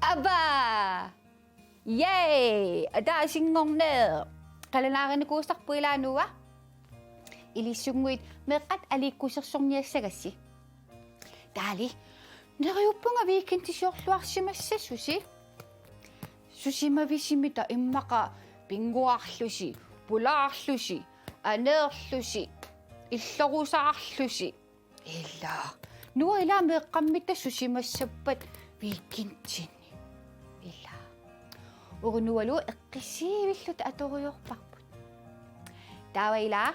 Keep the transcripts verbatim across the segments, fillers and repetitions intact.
Ava! Yay! Ataasinngorneq. Qalanaarinikuusarput ilaa, Noah? Ilissunnguit meeqqat aliikkusersorniassagassi. Taali. Neriuppunga weekendisiorluarsimassasusi. Susimavisimita immaqa pinnguarlusi, pulaarlusi, aneerlusi, illorusaarlusi. Ilaa. Noah, ilaa meeqqammitta susimassappat weekendini. Ilaa. Uku Noahlu eqqissivilluta atorujoorparput. Taava ilaa.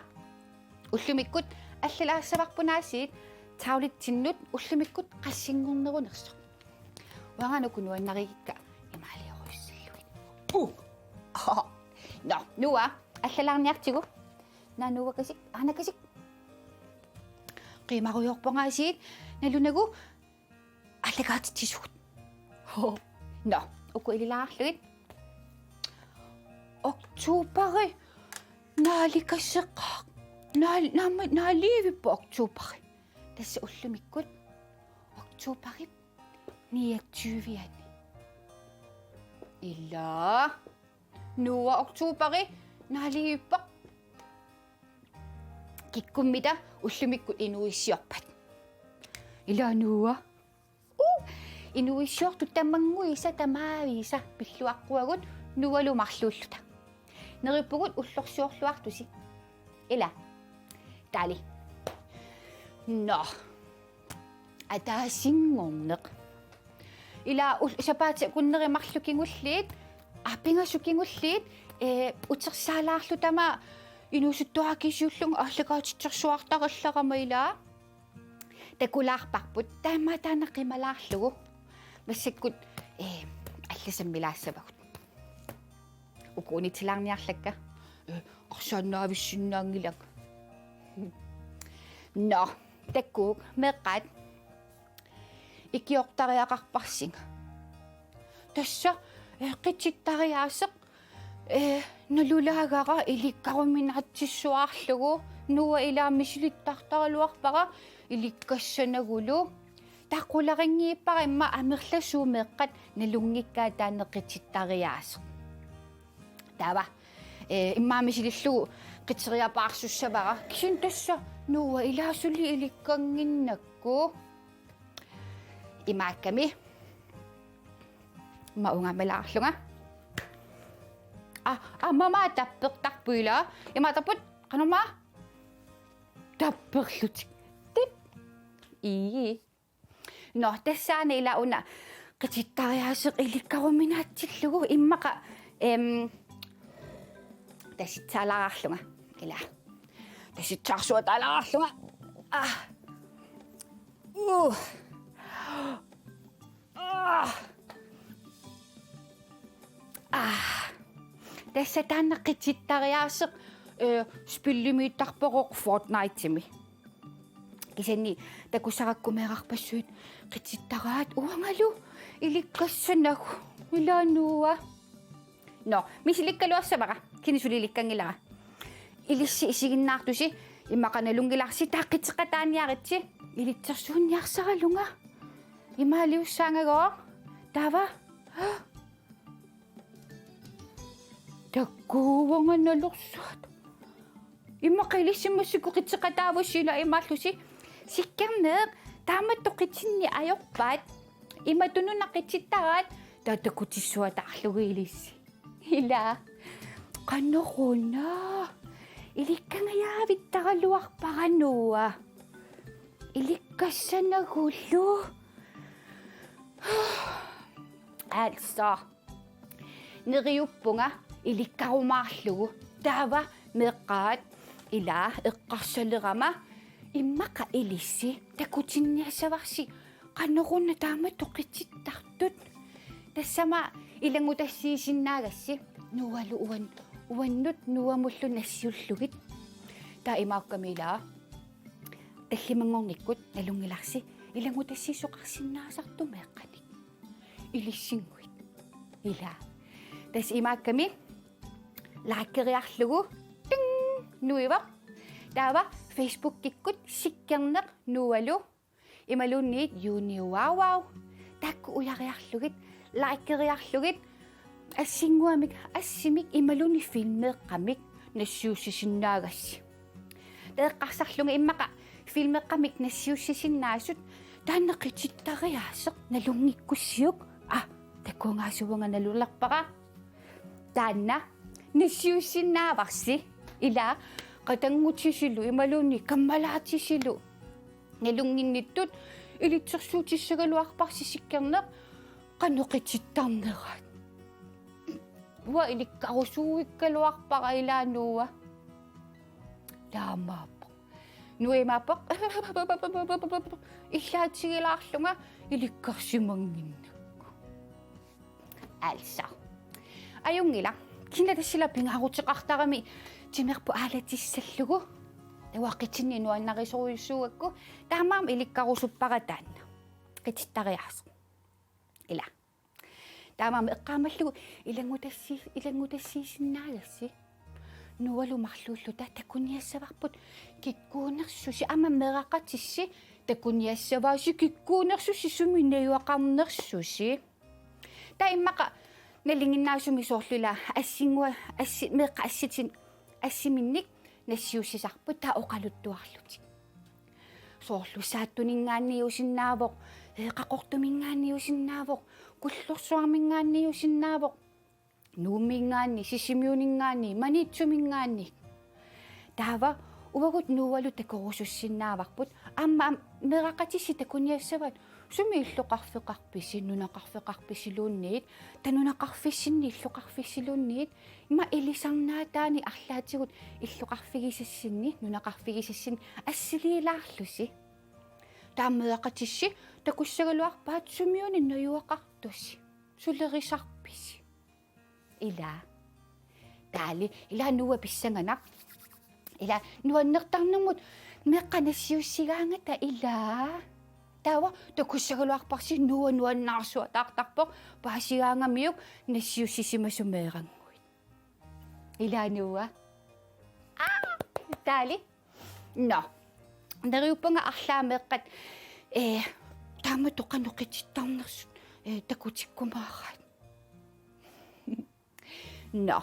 Ullumikkut allalaassavarput aasiit tavlitsinnut ullumikkut qassinngornerunersoq. Uanga uku nuannarigikka imaaliorujussuullugit. Uh. Aha. Nå, Noah, allalaarniartigu. Naa Noah-kasik, aana-kasik. Qiimarujoorpunga aasiit, nalunagu aallakaatitsisugut. Ho. Nå, uku ililaarlugit. Oktoberi naalikaseqaaq. Naal-, naamma-, naaliivippoq oktoberi. Tassa ullumikkut oktoberip niogtyve-ani. Ilaa. Noah, oktoberi naaliivippoq. Kikkummita ullumikkut inuuissiorpat? Ilaa Noah. Uh, inuuissiortut tamannguisa tamaavisa pilluaqquagut Noahlu marluulluta. Neriuppugut ullorsiorluartusi. Ilaa. Taali. Nå. Ataasinngorneq. Ilaa ul-, sapaatip akunneri marluk kingulliit, aa, pingasut kingulliit, ee, utersaalaarluta tamaat inuusuttuaraq akisuullunga aallakaatitsersuartarallarama ilaa. Takulaarparput taama taanna qimalaarlugu. Massakkut, ee, allasammilaassavagut. Uku unitsilaarniarlakka. Ee, arsaannaavissinnaanngilanga. Nå, takuuk meeqqat. Ikiortariaqarparsinga. Tassa, ee, qitittariaaseq, ee, nalulaagara ilikkaruminaatsissuarlugu, Noah ilaa misilittartaraluarpara ilikkassanagulu. Taava qularinngippara immaqa amerlasuut meeqqat nalunngikkaat taanna qitittariaaseq. Taava, ee, immaqa misilillugu qiteriapaarsussavara. Kisianni tassa Noah ilaa suli ilikkannginnakku. Imaakkami. Ima ungamalaarlunga. Aa, aa, mama tappertarput ilaa. Imaattarput, qanormaa? Tapperlutik. Tip. Ii. Nå, tassaana ilaa una qitittariaaseq ilikkaruminaatsillugu immaqa, em, tasitsaalaarlunga. Ilaa. Tasitsaarsuataalaarlunga. Ah. Uh. Ah. Ah. Tassa taanna qitittariaaseq, eh, spillimiittarparoq Fortnitemi. Kisianni takussarakku meerarpassuit qitittaraat uangalu ilikkassanagu ilaa Noah. Nå, misilikkaluassavara, kisianni suli ilikkanngilara. Ilissi isiginnaartusi, immaqa nalunngilarsi taava qiteqataaniaritsi, ilitsersuunniarsaralunga. Imaaliussaangagooq, taava. Takuuk uanga nalorsuaq. Immaqa ilissi massakkut qiteqataavusi ilaa imaallusi. Sikkerneq taamatut qitinneq ajorpat. Imatut-una qitittaraat taava takutissuataarlugu ilissi. Ilaa. Qanoruna. Ilikkangajaavittaraluarpara Noah. Ilikkassanagulluu. Altså. Neriuppunga ilikkarumaarlugu. Taava meeqqat ilaa eqqarsalerama immaqa ilissi takutinniassavarsi qanoruna taamatut qitittartut. Tassami ilanngutassiisinnaagassi Noahlu uan-, uannut Noahmullu nassiullugit. Taava imaakkami ilaa tallimanngornikkut nalunngilarsi ilanngutassiisoqarsinnaasartoq meeqqanik. Ilissinnguit. Ilaa. Tassa imaakkami likeriarlugu. Ting! Nuivoq. Taava Facebookikkut Sikkerneq Noahlu imaluunniit Junior Wow Wow. Taakku ujariarlugit, likeriarlugit, assinnguamik, assimik imaluunniit filmeeqqamik nassiussisinnaagassi. Taava eqqarsarlunga immaqa filmeeqqamik nassiussisinnaasut taanna qitittariaaseq nalunngikkussiuk. Aa, takugaassuunga nalulerpara. Taanna nassiussinnaavarsi ilaa qatanngutisilu imaluunniit kammalaatisilu. Nalunnginnittut ilitsersuutissagaluarparsi Sikkerneq qanoq qitittarneraat. Uanga ilikkarusuuikkaluarpara ilaa Noah. Taamaappoq. Noah imaappoq. Illaatigilaarlunga ilikkarsimannginnakku. Altså. Ajunngilaq. Kina tassila pingaaruteqartarami timerput aalatissallugu. Taava qitinni nuannarisorujussuugakku. Taamaammat ilikkarusuppara taanna. Qitittariaaseq. Ilaa. Taamaammat eqqaamallugu ilanngutassi-, ilanngutassiisinnaagassi. Noahlu marluulluta takuniassavarput kikkuunersusi aamma meeraqatissi takuniassavaasi kikkuunersusi sumi najugaqarnersusi. Taava immaqa nalinginnaasumik soorlu ilaa assinnguaq assi-, meeqqat assitin assiminnik nassiussisarput taava oqaluttuarlutik. Soorlu Saattuninngaanniusinnaavoq, ee, Qaqortuminngaanniusinnaavoq, Kullorsuarminngaanniusinnaavoq, Nuumminngaanniit, Sisimiuninngaanniit, Maniitsuminngaanniit. Taava uagut Noahlu takorusussinnaavarput, aamma am-, meeraqatissi takuniassavaat, sumi illoqarfeqarpisi, nunaqarfeqarpisiluunniit, taava nunaqarfissinni illoqarfissiluunniit, ima ilisarnaataani arlaatigut illoqarfigisassinni, nunaqarfigisassinni assiliilaarlusi. Taava meeraqatissi takussagaluarpaat sumiuna najugaqartusi, sulerisarpisi. Ilaa. Taali, ilaa Noah pissanganaq. Ilaa nuannertarnermut meeqqat nassiussigaangata ilaa. Taava takussagaluarparsi Noah nuannaarsuataartarpoq paasigaangamiuk nassiussisimasoq meerannguit. Ilaa Noah. Aa, taali. Nå. Neriuppunga arlaat meeqqat, ee, taamatut qanoq qitittarnersut, ee, takutikkumaaraat. Nå.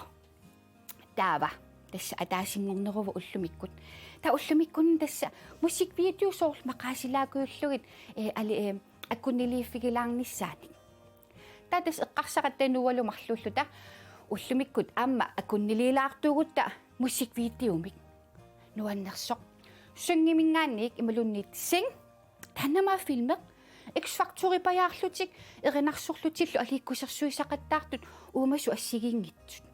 Taava. Tassa ataasinngorneruvoq ullumikkut. Taava ullumikkut tassa musikvideo soorlu maqaasilaakujullugit, ee, ali, ee, akunniliiffigilaarnissaanik. Taava tassa eqqarsaratta Noahlu marluulluta ullumikkut aamma akunniliilaartuugutta musikvideomik. Nuannersoq. Singiminngaanniit imaluunniit Sing. Taannami filmeq. X Factoripajaarlutik, erinarsorlutillu aliikkusersuisaqattaartut uumasut assigiinngitsut.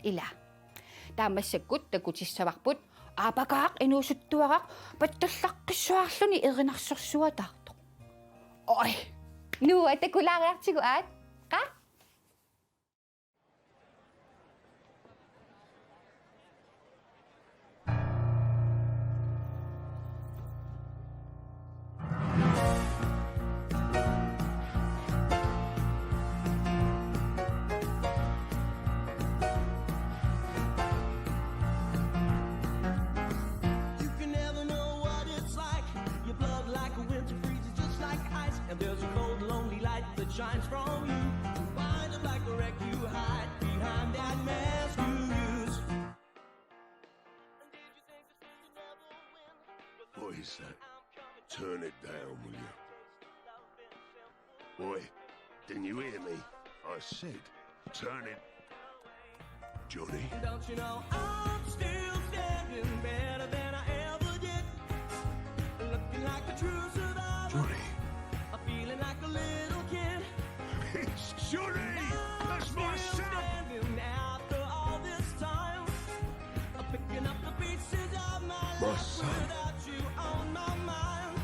Ilaa. Taava massakkut takutissavarput aapakaaq inuusuttuaraq pattallaqqissuarluni erinarsorsuataartoq. Oj. Noah takulaariartigu aat. Qaa? You can never know what it's like. Your blood like a winter freezes just like ice. And there's a cold, lonely light that shines from you. Blinded like the wreck you hide behind that mask you use. What is that? Turn it down, will you? Boy, didn't you hear me? I said, turn it. Johnny? Don't you know I'm still standing better than I ever did? Looking like a true survivor. Johnny? I'm feeling like a little kid. It's Johnny! That's my son! Standing after all this time. I'm picking up the pieces of my life without you on my mind.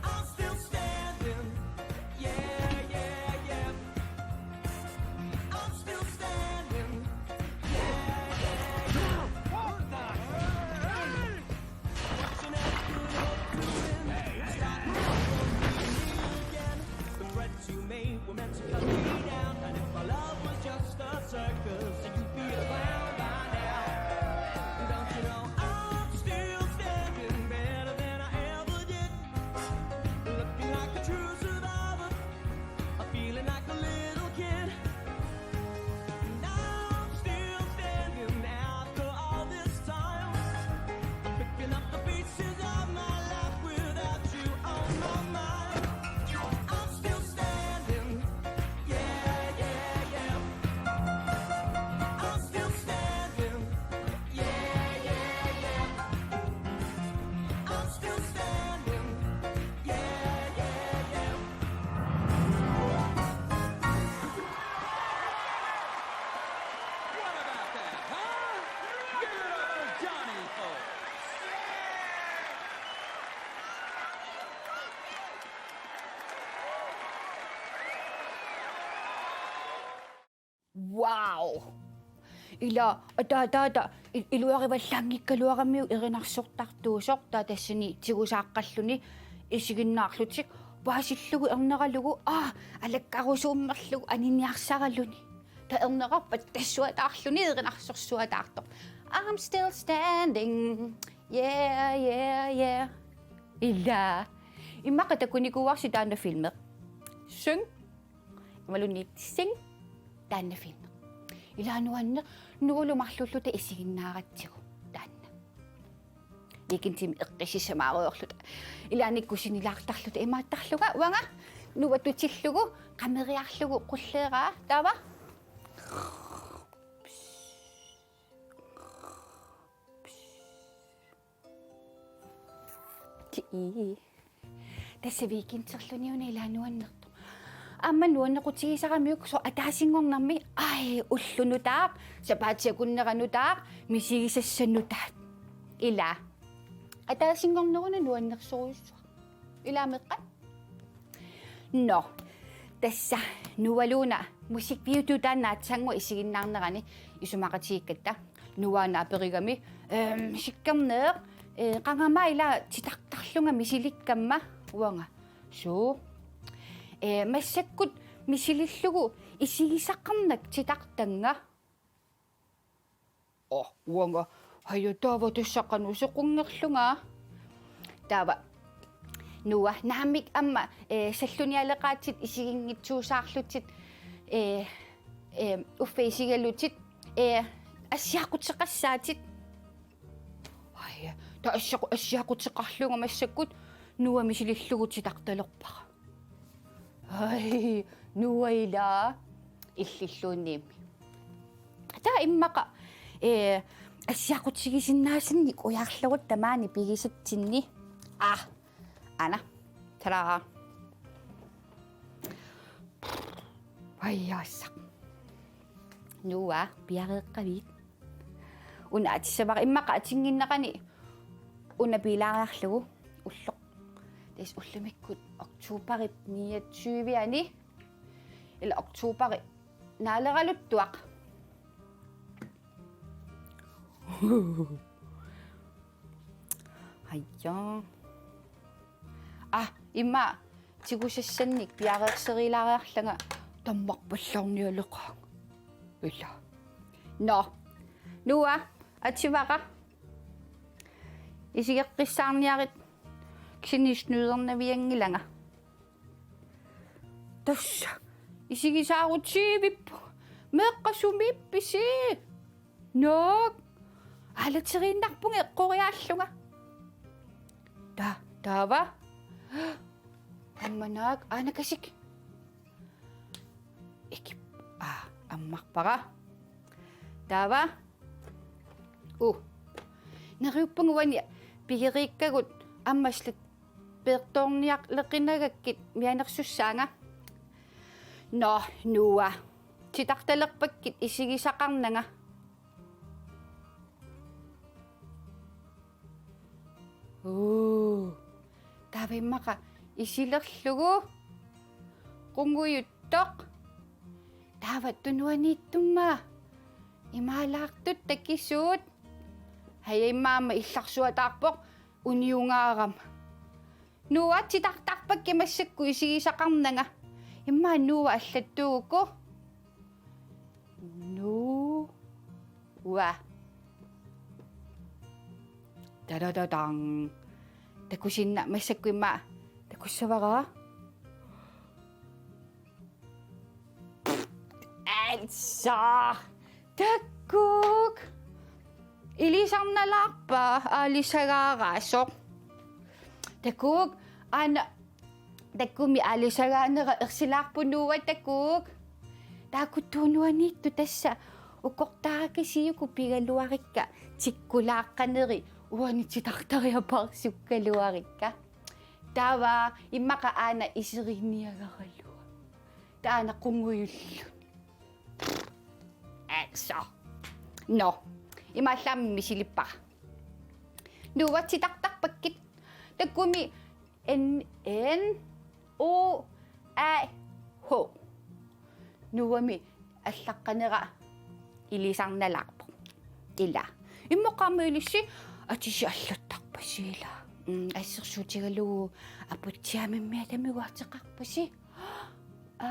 I'm still standing. Yeah, yeah, yeah. Wow! Ila ataataata i-, iluarivallaanngikkaluaramiuk erinarsortartuusoq, taava tassani tigusaaqqalluni isiginnaarlutik paasillugu erneralugu, aa, alakkarusuummerlugu aniniarsaraluni. Taava ernerarpat tassuataarluni erinarsorsuataartoq. I'm still standing. Yeah, yeah, yeah. Ila. Immaqa takunikuuarsi taanna filmi. Sing. Imaluunniit sing. Taanna filmi. Ila nuanneq, Noahlu marluulluta isiginnaaratsigu. Taanna. Weekendimi eqqississamaarujoorluta. Ilaanni kusinilaartarluta imaattarlunga, uanga Noah tutillugu, qameriarlugu qulleeraa, taava. Ii. Tassa weekenderluni una ila nuannertoq. Aamma nuannequtigisaramiuk soorlu ataasinngornermi, ai, ulloq nutaaq, sapaatip akunnera nutaaq, misigisassat nutaat. Ila. Ataasinngorneruna nuannersorujussuaq. Ila meeqqat. Nå, tassa Noahlu una musikvideotu taanna aatsaannguaq isiginnaarnerani isumaqatigiikkatta. Noah una aperigami, ehm, Sikkerneeq, eh, qanga aamma ila titartarlunga misilikkamma, uanga. Suu. Eh, massakkut misilillugu isigisaqarnak titartannga. Oh, uanga, ajo, taava tassa qanoq sequnngerlunga. Taava. Noah, naamik aamma, eh, sallunialeqaatsit isiginngitsuusaarlutit, eh, eh, uffa isigalutit, eh, assiaquteqassaatit. Ai, taava assiaqu-, assiaquteqarlunga massakkut Noah misilillugu titartalerpara. Ai, Noah ila illilluunniimmi. Taava immaqa, eh, assiaqutigisinnaasannik ujarlerutta maani pigisatsinni. Ah, aana. Tada. Ai, assaq. Noah, piareeqqavit? Una atissavara immaqa atinnginnerani una biilaariarlugu ulloq. Tassa ullumikkut oktoberip niogtyve-ani. Ila oktoberip naaleraluttuaq. Ajo. Ah, immaqa tigusassannik piareerserilaariarlanga tammarpallaarnialeqaanga. Ila. Nå. Noah, ativara. Isigeqqissaarniarit, kisianni snydernavianngilanga. Tassa, isigisaarutigivipput, meeqqat sumiippisi? Naak, aalateriinnarpunga eqqoriaallunga. Ta-, taava. Aamma naak, aanakasik. Ikip-, aa, ammarpara. Taava. U. Neriuppunga uani pigeriikkagut aamma slet peertoorniarleqinagakkit mianersussaanga. Nå, Noah. Titartalerpakkit isigisaqarnanga. Uu. Taava immaqa isilerlugu. Qungujuttoq. Taava tunuaniittumma. Imaalaartut takisuut. Aja, immaqa aamma illarsuataarpoq uniungaarama. Noah, titartarpakkit massakkut isigisaqarnanga. Immaqa Noah allattuuguku. Noah. Tadadadang. Takusinnaavat massakkut immaqa. Takussavara. Assa. Takuuk. Ilisarnalaarpa aalisagaaraasoq. Takuuk. Aana. Takuummi aalisagaanera ersilaarpoq Noah, takuuk. Taakku tunuaniittut tassa ukortarakasiuku pigaluarikka tikkulaaqqaneri uani titartariapaarsuukkaluarikka. Taava immaqa aana iseriinniagaraluaq. Taanna qungujulluni. Assa. Nå. Imaallaammi misilippara. Noah, titartarpakkit. Takuummi N, N, O, A, H. Noahmi allaqqanera ilisarnalaarpoq. Ila. Immaqa aamma ilissi atisi allattarpasi ila. Mm, assersuutigalugu aputsiamimmialami uateqarpasi. A,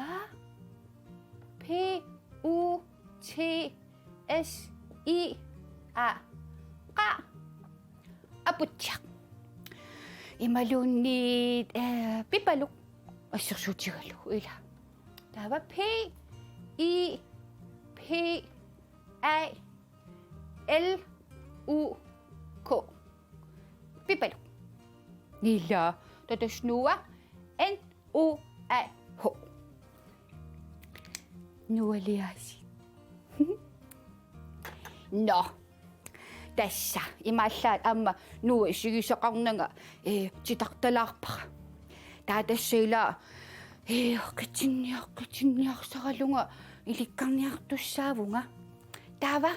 P, U, T, S, I, A. Qa. Aputsiaq. Imaluunniit, eh, Pipaluk. Assersuutigalugu ila. Taava P, I, P, A, L, U, K. Pipaluk. Ila, taava tassa Noah, N, O, A, H. Noah Elias. Nå. Tassa, imaallaat aamma Noah isigisaqarnanga, eh, titartalaarpara. Taava tassa ila, eh, qitinniar-, qitinniarsaralunga ilikkarniartussaavunga. Taava,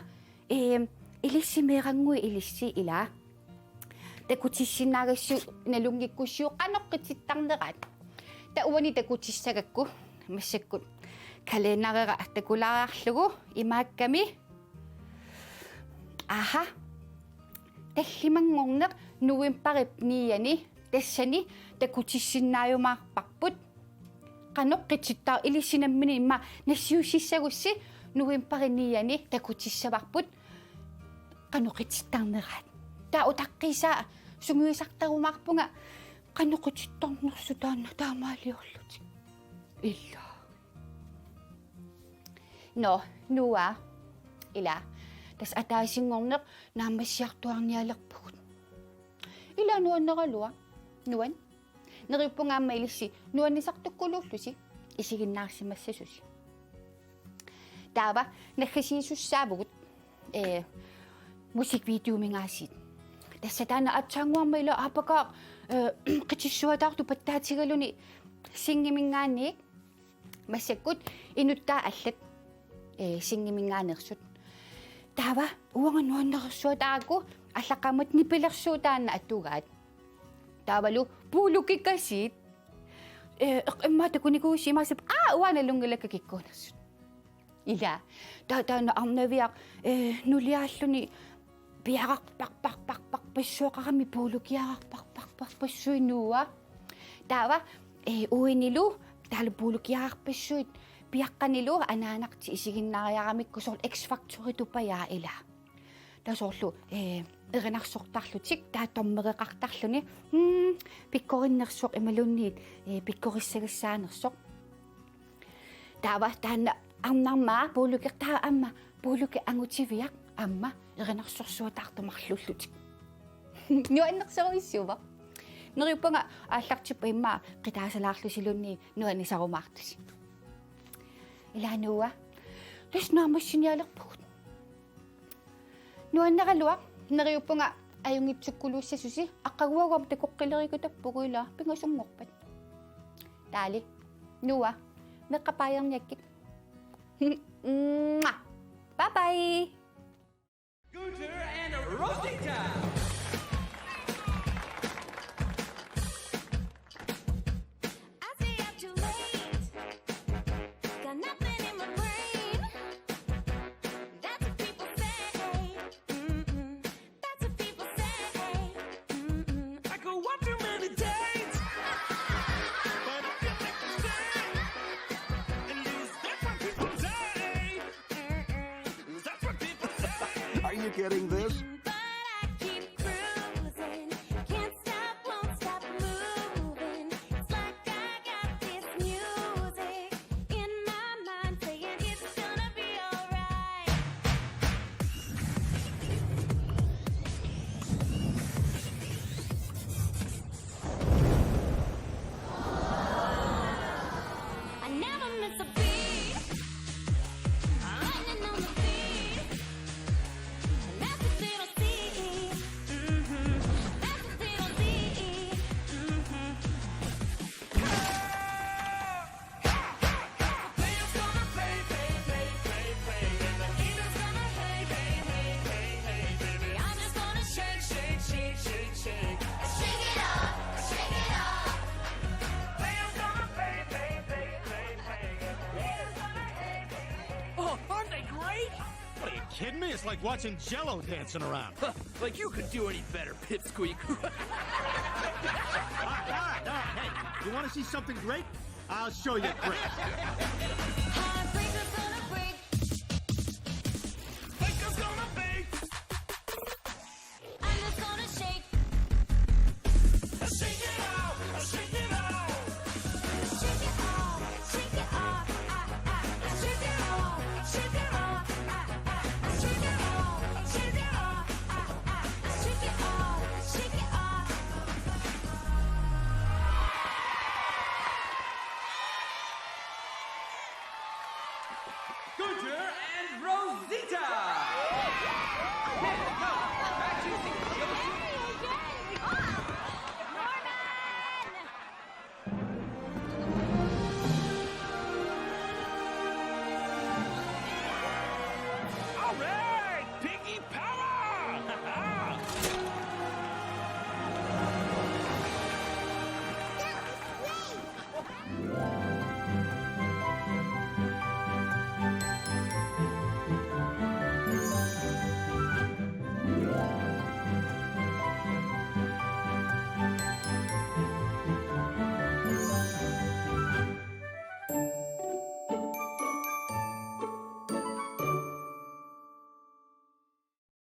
eh, ilissi meerannguit ilissi ila. Takutissinnaagassi nalunngikkussiuk qanoq qitittarneraat. Taava uani takutissagakku massakkut kalenderera takulaariarlugu imaakkami. Aha. Tallimanngorneq novembarip niiani tassani takutissinnaajumaarparput. Qanoq qitittar-, ilissi nammineq immaqa nassiussissagussi novembarip niiani takutissavarput. Qanoq qitittarneraat. Taava utaqqiisaa sungiusartarumaarpunga qanoq qitittarnersoq taanna taamaaliorlutik. Ila. Nå, Noah. Ila. Tassa ataasinngorneq naammassiartuaarnialerpugut. Ila nuanneraluaq. Nuann. Neriuppunga aamma ilissi nuannisartukkuluullusi isiginnaarsimassasusi. Taava naggasiisussaavugut, eh, musikvideominngaasiit. Tassa taanna aatsaannguaq aamma ila aapakaaq, eh, qitissuataartut pattaatigaluni singiminngaanniit massakkut inuttaa allat, eh, singiminngaanneersut. Taava uanga nuannersuataarakku allaqqammat nipilersuut taanna atugaat. Taavalu puulukikasiit. Eh, eq-, immaqa takunikuuvusi imaasap, aa, uanga nalunngilakka kikkuunersut. Ila. Taava taanna arnaviaq, eh, nuliaalluni piararparparparparpassuaqarami puulukiararparparparpassuit Noah. Taava, eh, uinilu, taavalu puulukiararpassuit, piaqqanilu anaanartik isiginnaariaramikku soorlu X Factoritupajaa ila. Taava soorlu, eh, erinarsortarlutik, taava dommereqartarluni, mm, pikkorinnersoq imaluunniit, eh, pikkorissagassaanersoq. Taava taanna arnarmaa puuluki-, taava aamma puuluki angutiviaq aamma erinarsorsuataartut marluullutik. Nuannersorujussuuvoq. Neriuppunga aallartippa immaqa qitaasalaarlusiluunniit nuannisarumaartusi. Ila Noah. Tassa naammassinialerpugut. Nuanneraluaq, neriuppunga ajunngitsukkuluussasusi, aqaguagu aamma takoqqilerikutappugut ila, pingasunngorpat. Taali. Noah, meeqqat baajerniakkit. Mwah. Bye bye. Gunter and Rosita. I stay up too late. Got nothing in my brain. That's what people say. Mm-mm. That's what people say. Mm-mm. I go on too many dates. But I can make them stay. At least that's what people say. Mm-mm. That's what people say. Are you getting this? But I keep cruising. Can't stop, won't stop moving. It's like I got this music in my mind saying it's gonna be alright. I never miss a beat. Lightning on the beat. That's a little What, are you kidding me? It's like watching Jell-O dancing around. Huh, like you could do any better, Pipsqueak. All right, all right, all right. Hey, you want to see something great? I'll show you great. Heartbreaker's gonna break. Like it's gonna be. I'm just gonna shake. Shake it out, shake it out. Shake it off, shake it off, ah, ah, ah. Shake it off, shake it off, ah, ah, ah. Shake it off, shake it off, ah, ah, ah. Shake it off, shake it off. Gunter and Rosita.